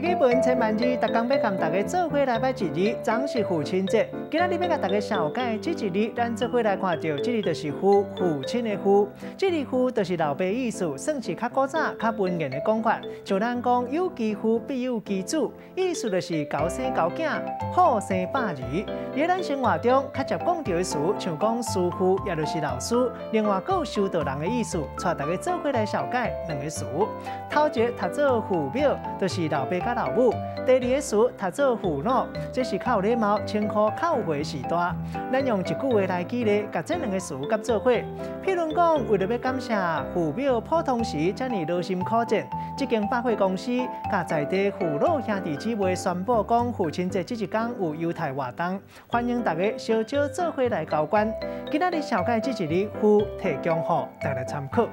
語文千萬字，逐工欲共大家做伙來捌一字，昨是父親節。今仔日欲共大家紹介這一字，咱做伙來看著，這字就是父，父親的父。這字父就是老爸意思，算是較古早、較文言的講法。像咱講有其父必有其子，意思就是猴生猴囝，虎生百兒。佇咱生活中較常講著的詞，像講師父，也就是老師，另外閣有修道人的意思，帶大家做伙來紹介兩个詞。頭一个讀做父母，就是老爸佮老母；第二个詞讀做父母，這是較有禮貌、稱呼較有歲的時代。咱用一句話來舉例，共這兩个詞佮做伙。譬如講，為著欲感謝父母普通時遮爾勞心苦戰，這間百貨公司共在地父老兄弟姊妹宣布講，父親節這一工有優待活動，歡迎大家相招做伙來交關。今仔日紹介這一字父，提供予大家參考。